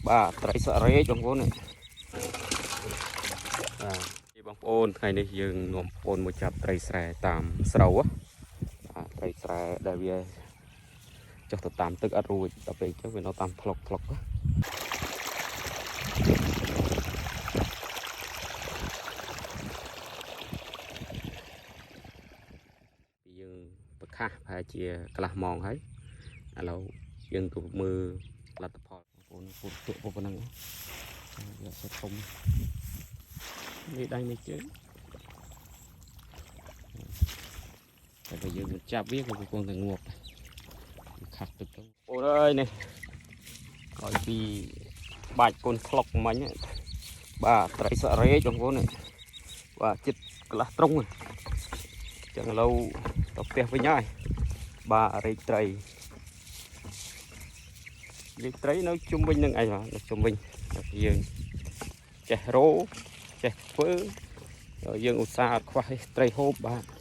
បាទត្រីសក់រែកបងប្អូននេះបាទបងប្អូនថ្ងៃនេះយើងនាំបងប្អូនមកចាប់ត្រីស្រែតាមស្រូវណាបាទត្រីស្រែដែលវាចុះទៅតាមទឹកអត់រួចដល់ពេលអញ្ចឹងវានៅតាមថ្លុកថ្លុកណា ពីយើងប្រខាសប្រហែលជាកន្លះម៉ោងហើយឥឡូវយើងទៅមើលលទ្ធផលបងប្អូនពុតទក់ប៉ុណ្ណឹងវាអត់សូវធំនេះដៃនេះជើងតែបើយើងមិនចាប់វាក៏កំពុងតែងាប់ដែរវាខាស់ទឹកទៅអូនអើយនេះឲ្យពីបាច់កូនថ្លុកមិញហ្នឹងបាទត្រីសក់រែកបងប្អូននេះបាទចិត្តកន្លះត្រង់ហ្នឹងចឹងឥឡូវទៅផ្ទះវិញហើយ បាទរែកត្រីរែកត្រីនៅជុំវិញនឹងឯងបាទនៅជុំវិញយើងចេះរោចេះធ្វើយើងឧស្សាហ៍អត់ខ្វះត្រីហូបបាទ។